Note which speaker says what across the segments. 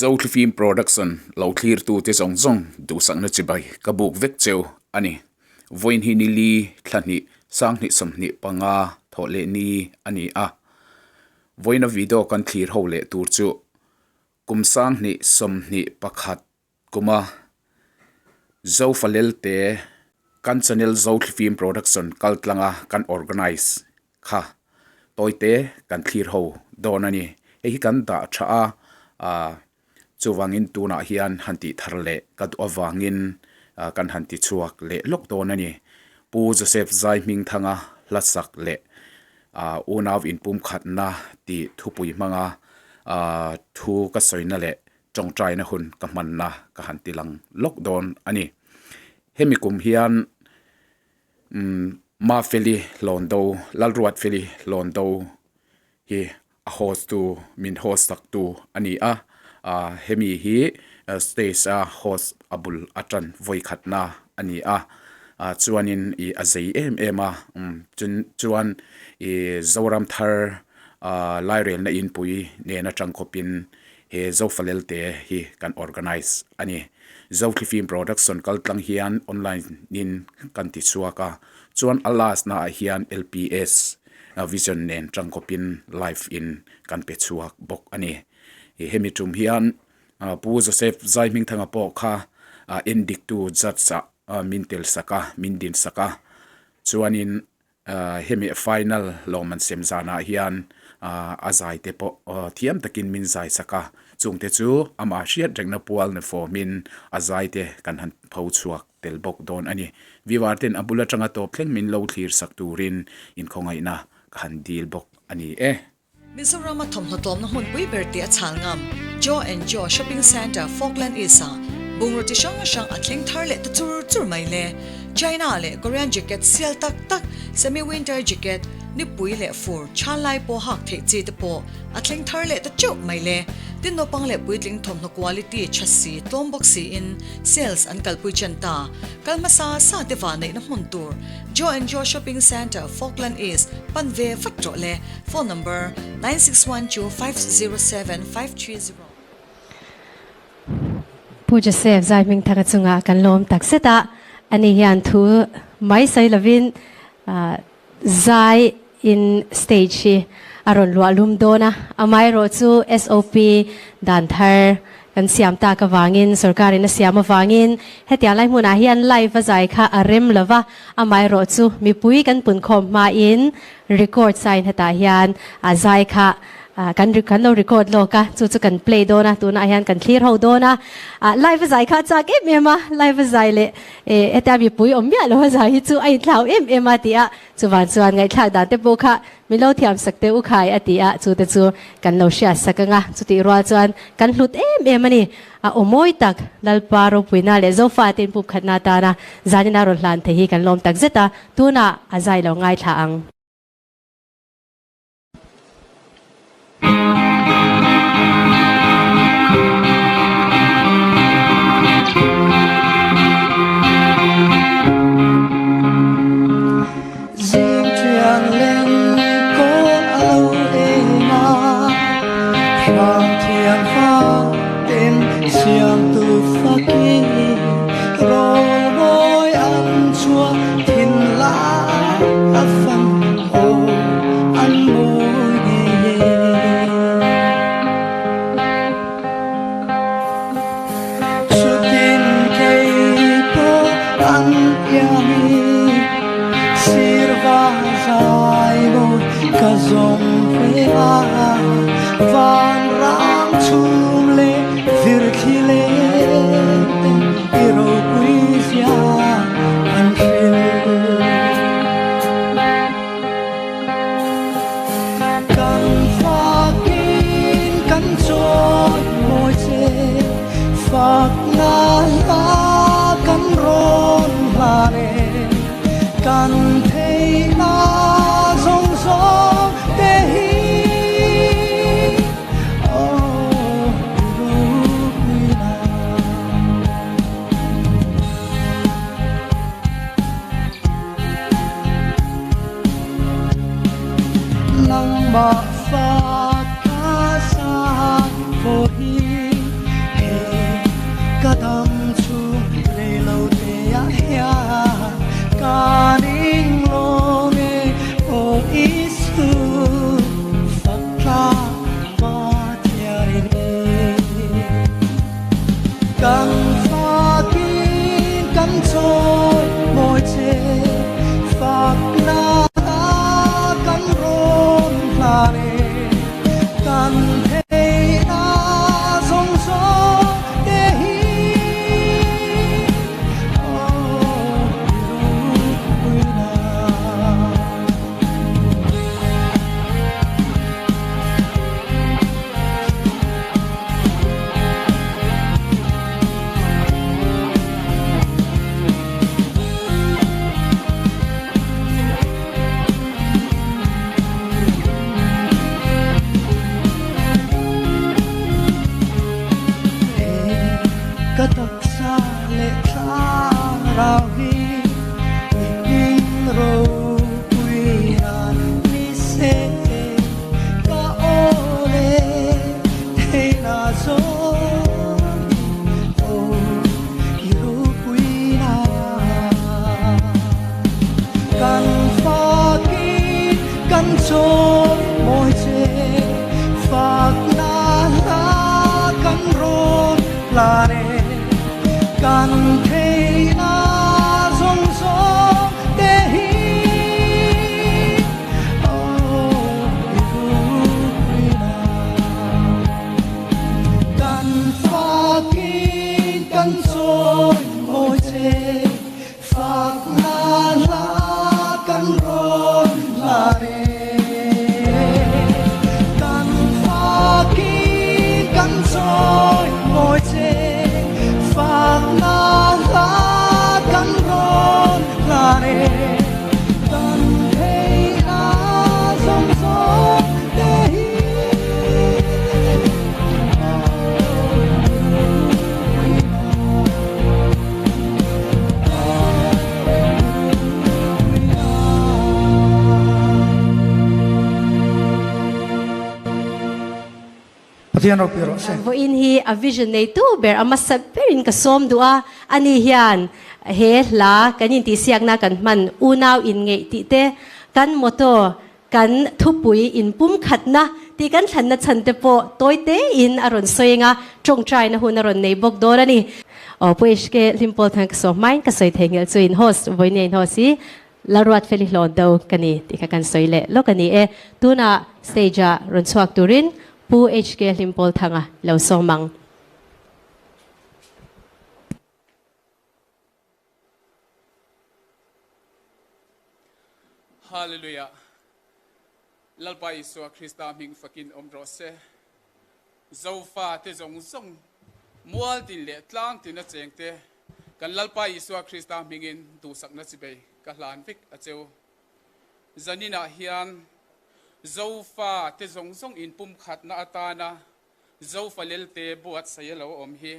Speaker 1: Zothlifim Production lo thlirtute zawng zawng duhsakna chibai ka buk vek cheu a ni. Vawiin hi ni li thla hnih sanghnih sawmhnih panga thawh leh ni a ni a. Vawiina video kan thlir ho leh tur chu kum sanghnih sawmhnih pakhat kuma Zofalelte kan channel Zothlifim Production kal tlanga kan organise kha tawite kan thlir ho dawn a ni. Hei hi kan dah tha a, ah chuvangin tunah hian han tih thar leh ka duh avangin kan han ti chhuak leh lawk dawn a ni. Pu Joseph Zaihmingthanga hla sak leh ah unau inpumkhatna tih thupui hmanga ah thu ka sawina leh tawngtaina hun ka hmanna ka han ti lang lawk dawn a ni. Hemi kum hian umm Mafeli Hlawndo, Lalruatfeli Hlawndo hi a host tu min host tak tu a ni a, ah hemi hi stage a host a bul a tan vawi khatna a ni a, ah chuanin ih a zei em em a umm chuan ih Zoram thar ah lairelna inpui nen atang khawpin He Zofalelte hi kan organise a ni. Zothlifim Production kal tlang hian online in kan ti chhuak a, chuan a last na ah hian LPS Vision nen tangkawpin live in kan pe chhuak bawk a ni. Hemi tum hian Pu Joseph Zaihmingthanga pawh kha endiktu judge ah min tel sak a, min din sak a, chuanin Hemi final lawmman sem zanah hian a zai te pawh thiam takin min zai sak a, chungte chu amah hriat rengna pual ni fawmin a zai te kan han pho chhuak tel bawk dawn a ni. Viewer ten a bul atanga tawp thleng min lo thlir sak turin inkhawngaihna ka han dil bawk a ni e.
Speaker 2: Mizorama thawmhnaw tlawmna hmunpui ber tih a chhal ngam Joe and Joe Shopping Centre, Falkland East-ah bungraw chi hrang hrang a thleng thar leh ta chur chur mai le. China leh Korean jacket sial tak tak, semi-winter jacket, nipui leh fur chhan lai pawh hak theih chi te pawh a thleng thar leh ta teuh mai le. Tin naupang leh puitling thawmhnaw quality tha si tlawm bawk siin sales an kalpui chen ta. Kal hmasa sa te vahneihna hmun tur Joe and Joe Shopping Centre, Falkland East pan ve vat rawh le. Phone number, 9612507530.
Speaker 3: Pu Joseph Zaihmingthanga chungah kan lawm tak zet a, ani hian thu mai sawi lovin zai in stage hi a rawn luah lum dawn a, amaherawh chu SOP dan thar Kan siam tak avangin, sorkarin a siam avangin hetiang lai hmunah hian live a zai kha a rem lo va, amaherawh chu mipui kan punkhawm hmain record sign hetah hian a zai kha kan kan lo record lawk a, chu chu kan play dawn a, tunah hian kan thlir ho dawn a, live a zai kha a chak em em a, live a zai leh hetia mipui awm miah lo a zai hi chu a inthlau em em a tih a, chuvan chuan ngaihthlak dan te pawh kha Min lo thiam sak teh u khai a ti a, chu te chu kan lo hriat sak ang a, chutih rual chuan kan hlut em em a ni. A aw mawi tak, Lalpa ropuina leh Zofa te inpup khatna atana zanina rawn hlan thei hi kan lawm tak zet a, tunah a zai lo ngaithla ang.
Speaker 4: leh thlarau hi i hming ropui nan ni se ka aw leh theihna zawng aw i ropui nan. Kan fakin kan chawimawi che, fakna hla kan rawn hlan e. Kan theihna zawng zawng te hi aw i ropui nan. Kan fakin kan chawimawi che, Fakna hla kan rawn hlan e. Kan fakin kan chawi mawi che. Fakna hla kan rawn hlan e. Kan theihna zawng zawng te hi.
Speaker 5: Pathian ropui rawh se.
Speaker 3: Vawiin hi a vision neitu ber a hmasa berin ka sawm duh a, ani hian he hla kan intihsiakna kan hman unau inngeih tih te, kan motto kan thupui inpumkhatna tih kan thlanna chhan te pawh tawi tein a rawn sawi eng a, tawngtaina hun a rawn nei bawk dawn a ni. Aw Pu HK Hlimpawl thang ka saw hmain ka sawi thei nghel chu in host vawinia in host hi Lalruat Feli Hlawn do ka ni tih kha kan sawi leh lawk a ni e. Tunah stage ah rawn chhuak turin Pu HK Hlimpawl Thanga lo sawm ang.
Speaker 6: Hallelujah. Lalpa Isua Krista hming fakin awm rawh se. Zofa te zawng zawng, mual tin leh tlang tin a cheng te, kan Lalpa Isua Krista hmingin duhsakna chibei ka hlan vek a cheu. Zaninah hian Zofa te zawng zawng inpumkhatna atana Zofa lelte buatsaih a lo awm hi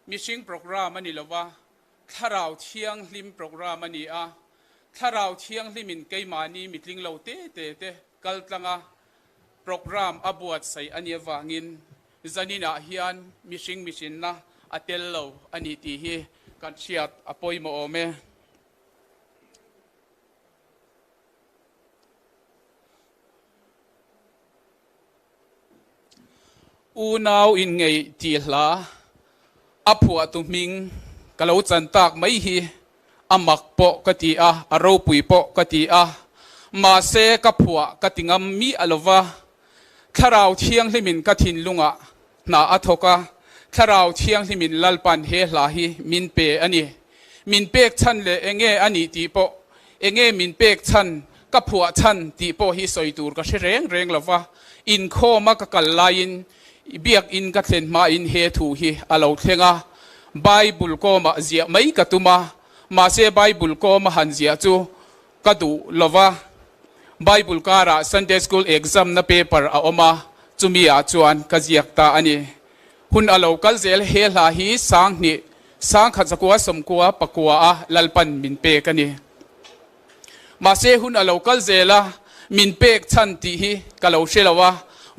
Speaker 6: mihring programme a ni lo va, Thlarau Thianghlim programme a ni a. Thlarau Thianghlimin keimahni mitling lo te te te kal tlanga programme a buatsaih a nih avangin zaninah hian mihring mihrinna a tel lo a ni tih hi kan hriat a pawimawh awm e. Unau inngeih tih hla a phuahtu hming ka lo chan tak mai hi a mak pawh ka ti a, a ropui pawh ka ti a, mahse ka phuah ka ti ngam miah lo va, Thlarau Thianghlimin ka thinlungah hna a thawk a, Thlarau Thianghlimin Lalpan he hla hi min pe a ni. Min pek chhan leh enge a nih tih pawh, enge min pek chhan, ka phuah chhan tih pawh hi sawi tur ka hre reng reng lo va, inkhawma ka kal laiin biakin ka thlen hmain he thu hi a lo thleng a, Bible kawmah ziah mai ka tum a, mahse Bible kawma han ziah chu ka duh lo va, Bible karah Sunday School exam na paper a awm a, chumi ah chuan ka ziak ta a ni. Hun a lo kal zel he hla hi 2000 1999 a Lalpan min pek a ni. Mahse hun a lo kal zel a, min pek chhan tih hi ka lo hre lo a,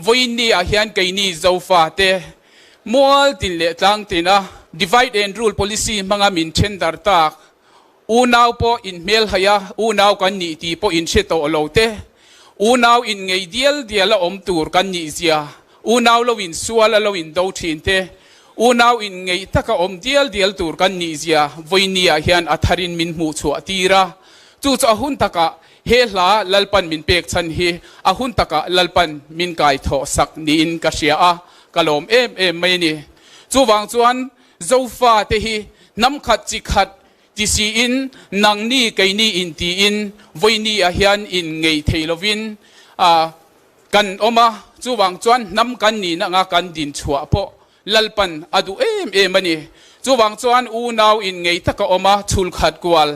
Speaker 6: vawiin ah hian keini Zofa te mual tin leh tlang tin a divide and rule policy hmanga min then dar tak unau pawh in hmelhaih a, unau kan nih tih pawh in hre tawh lo te, unau in ngei dial dial a awm tur kan nih zia, unau lo in sual a lo in do thin te, unau in ngeih taka awm dial dial tur kan nih zia vawiini ah hian a tharin min hmuh chhuah tir a. Chu chu a hun takah he hla Lalpan min pek chhan hi a hun takah Lalpan min kai thawh sak niin ka hria a, ka lawm em em mai a ni. Chuvang chuan Zofa te hi hnam khat chi khat ti siin nangni keini in tiin vawiini ah hian in ngei thei lovin a Kan awm a, chuvang chuan hnam kan nihna anga kan din chhuah pawh Lalpan a duh em em a ni. Chuvang chuan unau in ngei taka awm a, chhul khat kual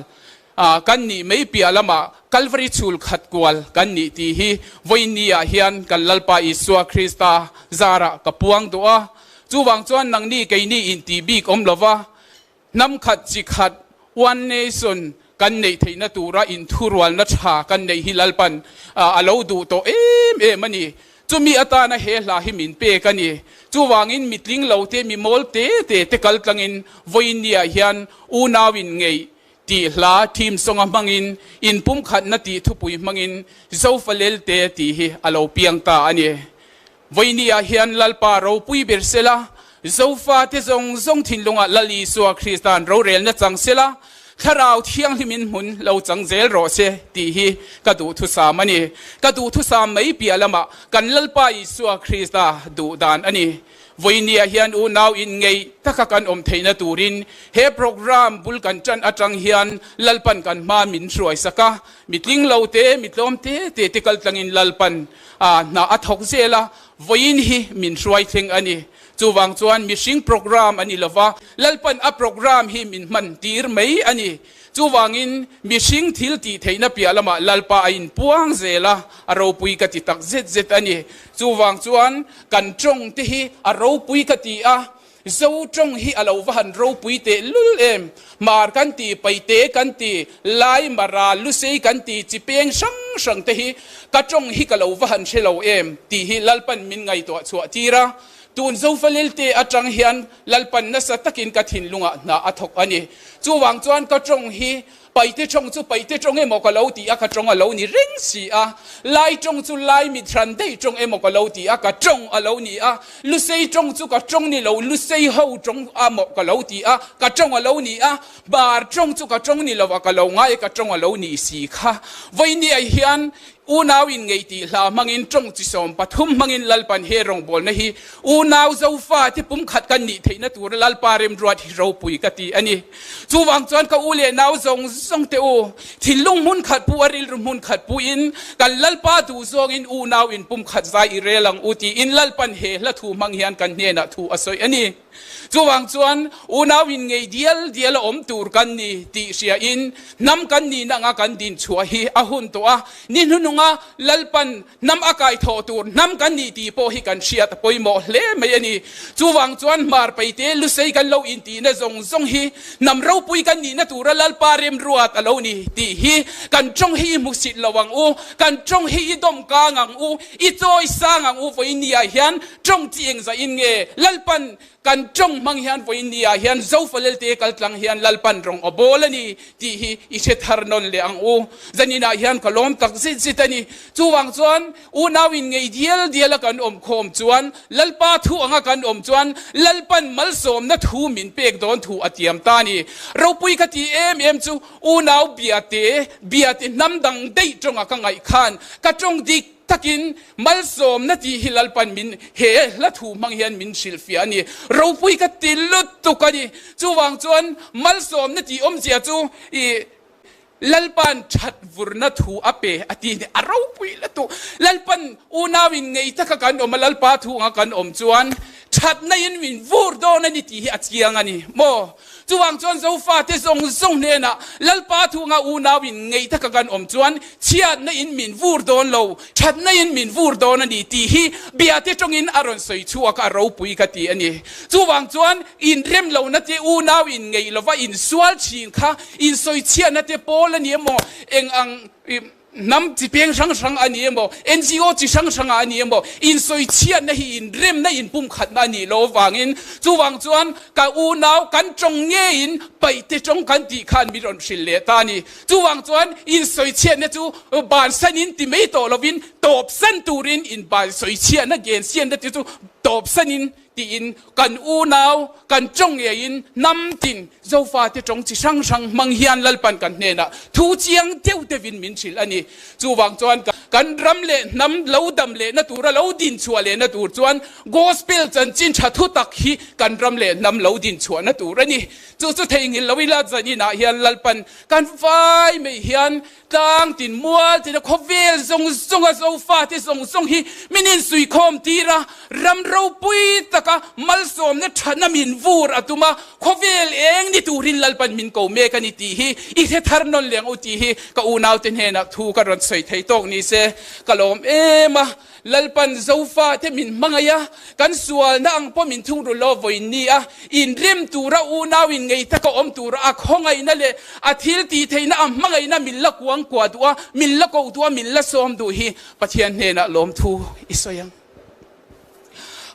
Speaker 6: kan nih mai piah lamah Kalvari chhul khat kual kan nih tih hi vawiin ah hian kan Lalpa Isua Krista zarah ka puang duh a. Chuvang chuan nangni keini intih bik awm lova. Hnam khat chi khat, one nation, kan neih theihna tura inthurualna tha kan neih hi Lalpan a lo duh tawh em em a ni. Chumi atana he hla hi min pek a ni. Chuvangin mitling lo te, mi mawl te te te kal tlangin vawiinniah hian unauin ngeih tih hla theme song a hmangin inpumkhatna tih thupui hmangin Zofalelte tih hi a lo piang ta a ni. Vawinia hian Lalpa ropui ber sela, Zofate zawng zawng thinlungah Lal Isua Krista'n rorelna chang sela, Thlarau Thianghlimin hmun lo chang zel rawh se tih hi ka duhthusam a ni. Ka duhthusam mai piah lamah kan Lalpa Isua Krista duh dan a ni. Vawinia hian unau inngeih taka kan awm theihna turin he program bul kan ṭan aṭang hian Lalpan kan hma min hruaisak a, Mitling lo te, mitlawm te te te kal tlangin Lalpan a hna a thawk zel a, vawiin hi min hruai thleng a ni. Chuvang chuan mihring program a ni lo va, Lalpan a program hi min hman tir mai a ni. Chuvangin mihring thil tih theihna piah lamah Lalpa a inpuang zel a, a ropui ka ti tak zet zet a ni. Chuvang chuan kan tawng te hi a ropui ka ti a, Zo tawng hi a lo va han ropui teh lul em? Hmar kan ti, Paite kan ti, Lai, Mara, Lusei kan ti, chi peng hrang hrang te hi ka tawng hi ka lo va han hre lo em? tih hi Lalpan min ngaihtuah chhuah tir a. Tun Zofalelte atang hian Lalpan nasa takin ka thinlungah hna a thawk a ni. Chuvang chuan ka tawng hi Paite tawng chu paite tawng emaw ka lo ti a, ka tawng a lo ni reng si a. Lai tawng chu lai mithran daih tawng emaw ka lo ti a, ka tawng a lo ni a. Lusei tawng chu ka tawng ni lo, Lusei ho tawng amaw ka lo ti a, ka tawng a lo ni a. Bar tawng chu ka tawng ni lo a, ka lo ngai a, ka tawng a lo ni si kha. Vawinia hian Unau in ngei tih hla hmangin tawng chi 13 hmangin Lalpan he rawngbawlna hi unau Zofa te pumkhat kan nih theihna tura Lalpa remruat hi ropui ka ti a ni. Chuvang chuan ka u leh nau zawng zawng te u, thinlung hmun khat pu a rilru hmun khat puin kan Lalpa duh zawngin unau in pumkhat zai i rel ang u tiin Lalpan he hla thu hmang hian kan hnenah thu a sawi a ni. Chuvang chuan unau in ngei dial dial a awm tur kan ni tih hria in hnam kan nihna anga kan din chhuah hi a hun tawh a, ni hnuhnunga Lalpan hnam a kai thawh tur hnam kan nih tih pawh hi kan hriat a pawimawh hle mai a ni. Chuvang chuan hmar peite lusei kan lo intihna zawng zawng hi hnam ropui kan nihna tura Lalpa remruat a lo ni tih hi kan tawng hi i hmusit lo ang u, kan tawng hi i dawm kang ang u, i chawi sang ang u vawinia hian Tawng chi eng zah in nge Lalpan kan tawng hmang hian vawiin ni ah hian Zofalelte kal tlang hian Lalpan rawng a bawl a ni tih hi i hre thar nawn leh ang u. Zanin ah hian ka lawm tak zit zit a ni. Chuvang chuan unau in ngei dial dial a kan awm khawm chuan Lalpa thu anga kan awm chuan Lalpan malsawmna thu min pek dawn thu a tiam ta a ni. Ropui ka ti em em chu unau biate biate hnam dang daih tawnga ka ngaih khan ka tawng dik Takin malsawmna tih hi Lalpan min he hla thu hmang hian min hrilhfiah a ni. Ropui ka ti lutuk a ni. Chuvang chuan malsawmna tih awmzia chu i Lalpan that vurna thu a pe a ti a ni. A ropui lutuk. Lalpan unau in ngei taka kan awm a, Lalpa thu anga kan awm chuan thatna in min vur dawn a ni tih hi a chiang a ni maw? Chuvang chuan Zofate zawng zawng hnenah Lalpa thunga unau in ngei taka kan awm chuan chhiatna in min vur dawn lo, thatna in min vur dawn a ni tih hi biate tawngin a rawn sawi chhuak a, ropui ka ti a ni. Chuvang chuan inrem lohna te, unau in ngeih lova insual thin kha insawi chhiatna te pawl a ni emaw, eng ang Hnam chi peng hrang hrang a ni emaw, NGO chi hrang hrang ah a ni emaw, insawi chhiatna hi inremna inpumkhatna a nih loh avangin chuvang chuan ka unau kan tawng ngeiin paihte tawng kan tih khan min rawn hrilh leh ta a ni. Chuvang chuan insawi chhiatna chu bansanin ti mai tawh lovin tawpsan turin inbansawi chhiatna gensianna te chu tawpsanin Tiin kan unau, kan tawng ngeiin hnam tin Zofate tawng chi hrang hrang hmang hian Lalpan kan hnenah thu chiang deuh deuhin min hrilh a ni. Chuvang chuan kan ram leh hnam lo dam lehna tura lo din chhuah lehna tur chuan Gospel chanchin tha thu tak hi kan ram leh hnam lo din chhuahna tur a ni. Chu chu theihnghilh lo ila zaninah hian Lalpan kan vai mai hian Tlang tin mual tina khawvel zawng zawnga Zofate zawng zawng hi min insuikhawm tir a, ram ropui taka malsawmna thana min vur a tum a, khawvel eng ni turin Lalpan min ko mek a ni tih hi i hre thar nawn leng u tih hi ka unaute hnenah thu ka rawn sawi thei tawk ni se ka lawm em a. Lalpan Zofa te min hmangaih a, kan sualna ang pawh min thungrul lo vawiin ni a, inrem tura unau in ngei taka awm tura a khawngaihna leh a thil tih theihna a hmangaihna min la kuang kuah duh a, min la koh duh a, min la sawm duh hi Pathian hnenah lawmthu i sawi ang.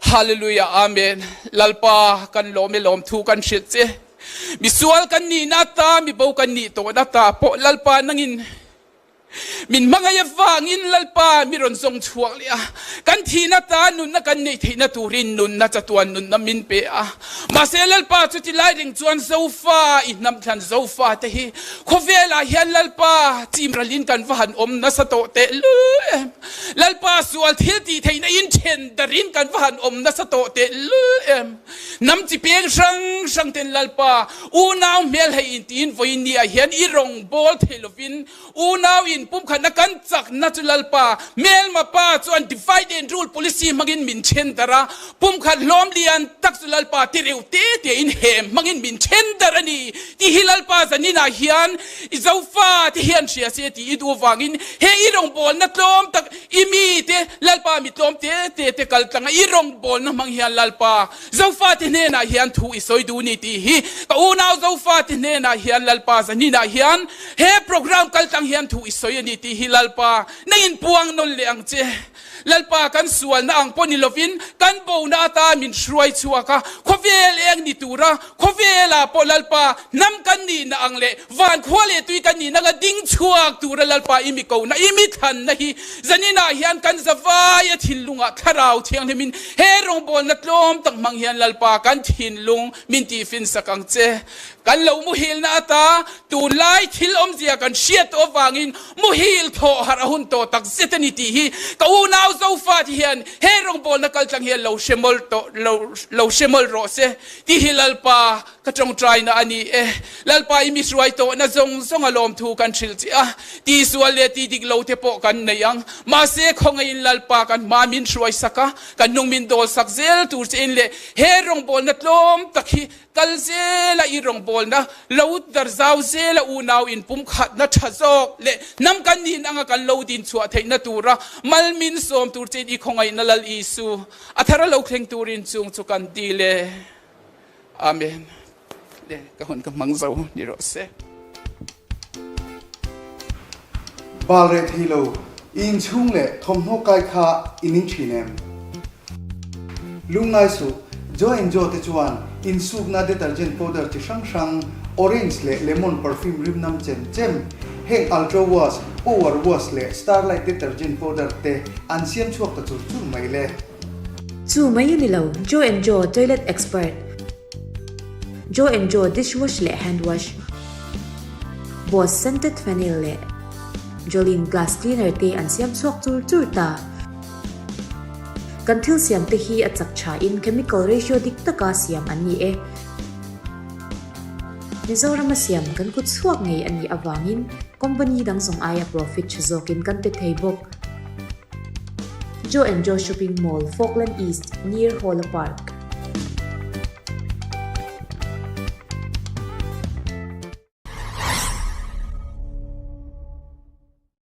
Speaker 6: Hallelujah Amen Lalpa kan lawm e lawmthu kan hrilh che. Misual kan nihna ata mibo kan nih tawhna ata pawh Lalpa nangin Min hmangaih avangin Lalpa mi rawn zawng chhuak leh a, kan thihna ta nunna kan neih theihna turin nunna chatuan nunna min pe a. Mahse Lalpa chuti lai reng chuan Zofa i hnamthlan Zofa te hi khawvelah hian Lalpa chimralin kan va han awm nasa tawh tehlul em. Lalpa sual thil tih theihna in then darin kan va han awm nasa tawh tehlul em. Hnam chi peng hrang hrang ten Lalpa unau hmel hei in tiin vawiin ni ah hian i rawngbâwl thei lovin unau in pumkhatna kan chakna chu Lalpa hmelma pa chuan divide and rule policy hmangin min then darh a, pumkhat hlawm lian tak chu Lalpa ti reuh te te in hem hmangin min then darh a ni tih hi Lalpa zanin ah hian i Zofa te hian hria se tih i duh avangin he i rawngbâwlna tlawm tak I mite, Lalpa mi tlawm te te te kal tlanga i rawngbawlna hmang hian Lalpa, Zofate hnenah hian thu i sawi duh ni tih hi ka unau Zofate hnenah hian Lalpa zaninah hian he program kal tlang hian thu i sawi a ni tih hi Lalpa na inpuang nawn leh ang che. Lalpa kan sualna ang pawh ni lovin kan bona ata min hruai chhuak a, khawvel eng ni tura khawvelah pawh Lalpa hnam kan nihna ang leh Van khua leh tui kan nihna nga ding chhuak tura Lalpa i mi kohna, i mi thlanna hi zaninah hian kan zavai a thinlungah thlarau thianghlimin he rawngbawlna tlawm tak hmang hian Lalpa kan thinlung min tihfin sak ang che. Kan lo muhilna ata tunlai thil awmzia kan hriat tawh avangin muhil thawh harh a hun tawh tak zet a ni tih hi ka unau Zofa te hian he rawngbawlna kaltlang hian lo hre mawlh tawh lo hre mawlh rawh se tih hi Lalpa Ka tawngtaina a ni e. Lalpa i mi hruai tawhna zawng zawng a lawmthu kan hrilh che a, tihsual leh tih dik lo te pawh kan nei ang. Mahse, khawngaihin Lalpa kan hma min hruai sak a, kan hnung min dawl sak zel tur che in leh he rawngbawlna tlawm tak hi kal zela i rawngbawlna lo dar zau zela unau inpumkhatna tha zawk leh hnam kan nin anga kan lo din chhuah theihna tura mal min sawm tur che in i khawngaihna Lal Isu a thar a lo thleng turin chung chu kan dil e. Amen. Le ka hun ka hmang zo ni rawh se.
Speaker 5: Bal reh thei lo, i inchhung leh thawmhnaw kai kha i ning thin em? Lungngai suh, Jo and Jo te chuan insukna detergent powder chi hrang hrang, orange leh lemon perfume rim nam chem chem, heng Ultra Wash, Power Wash leh Starlight detergent powder te an siam chhuak ta chur chur mai le.
Speaker 7: Chu mai a ni lo, Joe and Joe toilet expert, Joe and Joe dish wash leh hand wash, Boss scented phenyl leh Jolene glass cleaner te an siam chhuak chur chur ta. Kan thil siam te hi a chak tha in chemical ratio dik taka siam an ni e. Mizorama siam kan kut chhuak ngei a nih avangin company dang zawng aia profit tha zawkin kan pe thei bawk. Joe and Joe Shopping Mall, Falkland East, near Hawla Park.